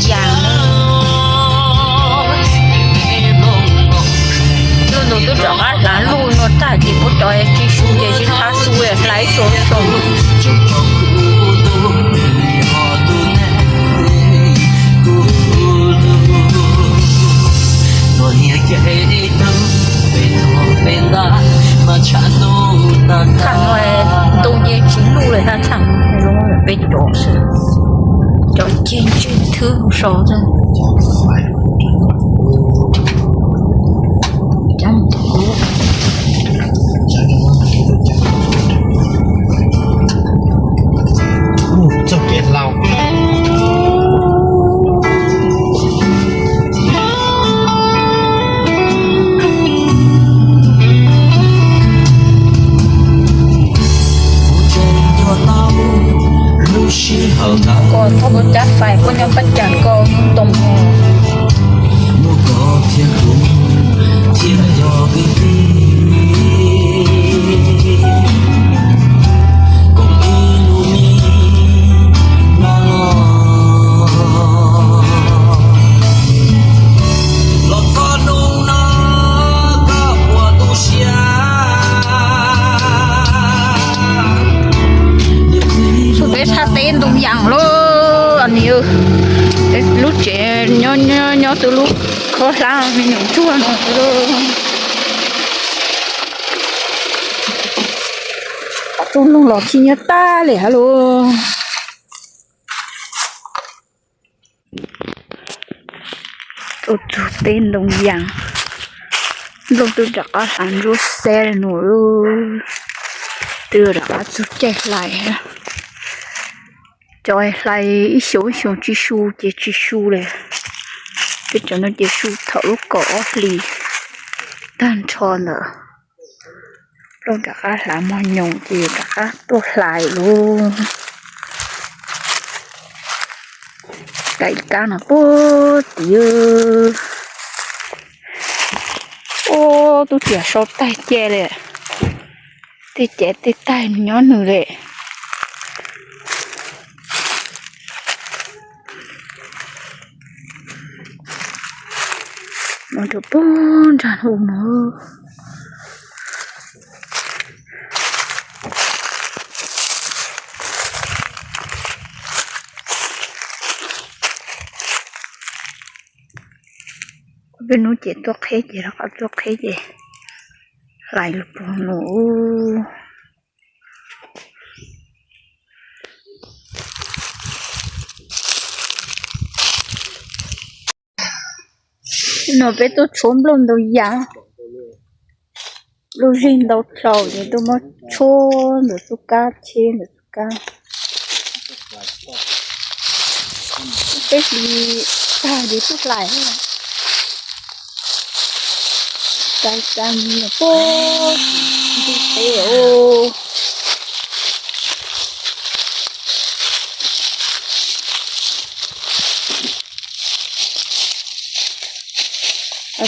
Yam, luj ntus twb rov qab hlav luj no tag ces kuv cov tsis su ces tsis txhob su, hlav ib xyoos xyoos. Tham no ntu ces tsis luj li, tham peb cov, cov ceg ntsej thwb sau. Txoj kev hlau. Koj thauj lub cab fais koj nyob pab cas koj ntoo. Peb tshaj teb ntoo yas lauj, lub tsev nyob, nyob twb lub khob hlab me nyuam ntsuag no. Tub loog los khib nyiab tag li hab lauj. Tuaj txug teb ntoo yas, nplooj twb rov qab hlav ntsuab xeb li no, twb rov qab txug caij hlais. Cov hlais ib xyoos ib xyoos tsis su ces tsis su li. Peb cov no ces su thaum lub kaum ob hlis tag nrho ntawd. Nplooj rov qab hlav mog nyoos ces rov qab tuaj hlais lauj. Tais kab no puag tid. Ub, tub tiam sau taig ce li. Tej cev tej taig nws nyob nws li. Mus rau puag nrag u no. Peb hnub ces tuaj qheb ces rov qab tuaj qheb ces hlais lug puag no. No peb tuaj tshuab nplooj ntoo yas, nplooj zeg ntau dlhau ces tuaj muab tshuab ntawm txuj kab, cheb ntawm txuj kab. Peb hlis tag ces tuaj hlais. Cas cas nyiam puag ntuj teb os.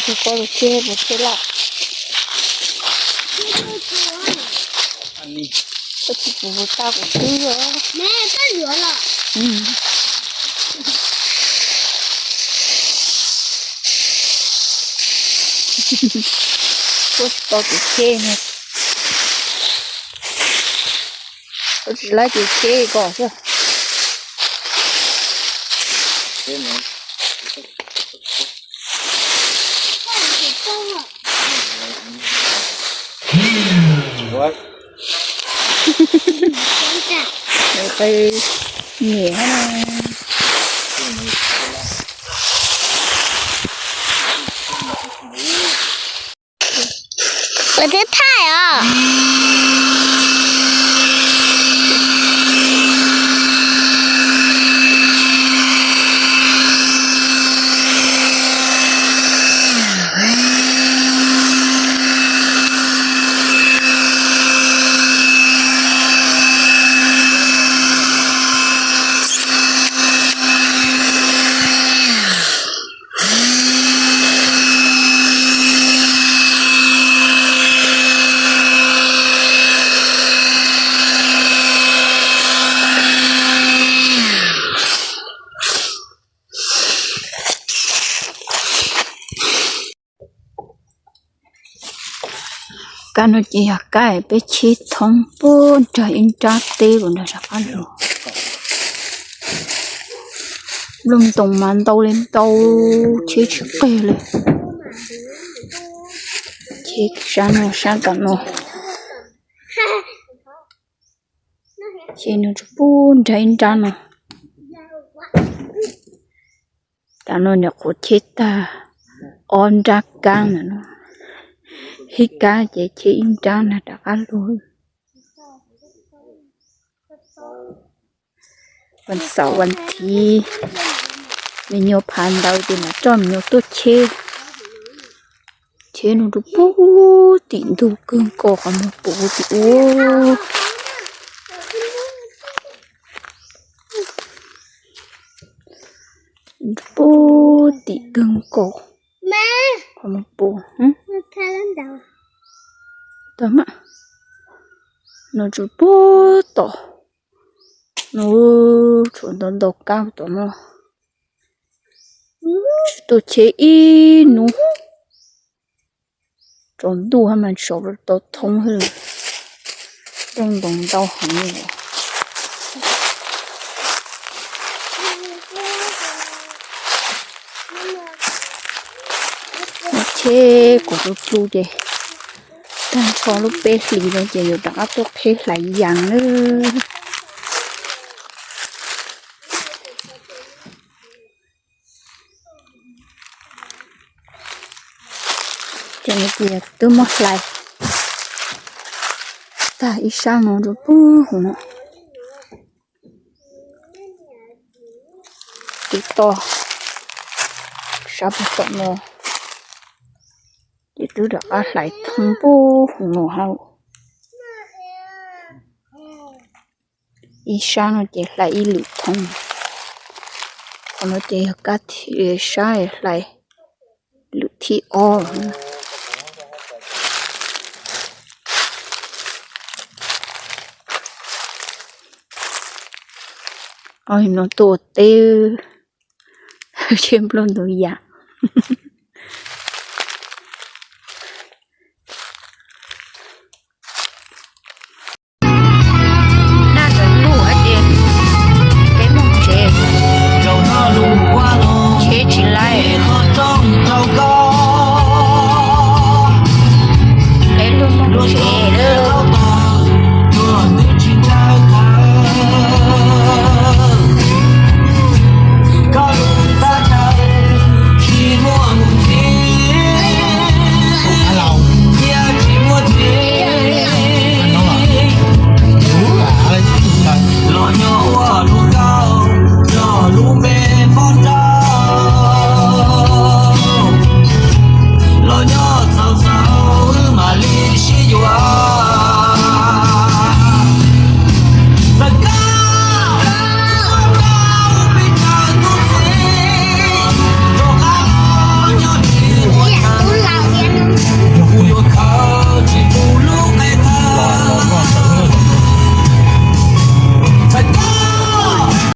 Tus ko tus cheb, tus cheb loj. Koj tsis pum tus tau kuv twb os. Kuv tsis tau tus cheb no. Kuv tsis laib tus cheb ko xwb. Nws qe nyiam. Lawv twb thaij os. Kab no ces yog kab peb cheb thoob puag nrag ib nrab teb los nrog rov qab los. Nplooj ntoos mas ntau li ntau, cheb tsis qig li. Cheb sab no sab tom no, cheb no tsuas puag nrag ib nrab no. Tam no nyuam qhuav cheb tag ob nrab kab ntawm no, ib kab ces cheb ib nrab no rov qab los. Vas xaum vas thiv, me nyuam phav ntawd ces mam coj me nyuam tuaj cheb. Cheb no rau puag tim ntug kawg nkaus qhov muag puv tim ub. Puag tim kawg nkaus qhov muag puv. Tau, no tsuas puag tom no, tshuav ntau ntau kab tom no. Tuaj cheb ib hnub, tsaus ntuj mas tsaus tau thoob, nplooj ntoos ntau heev li. Cheb kuv tus plu ces tag nrho lub peb hlis no ces yuav rov qab tuaj qheb hlais yas lawm. Ces twb muab hlais tag ib sab no rau puag hauv no. Tus toj sab puag tom no ces twb rov qab hlais thoob puag hauv no hab. Ib sab no ces hlais ib lwm thoob. Qhov no ces yog kab thib sab hlais lwm thib ob. Os, no tuaj ua teb, tseb nplooj ntoo yas.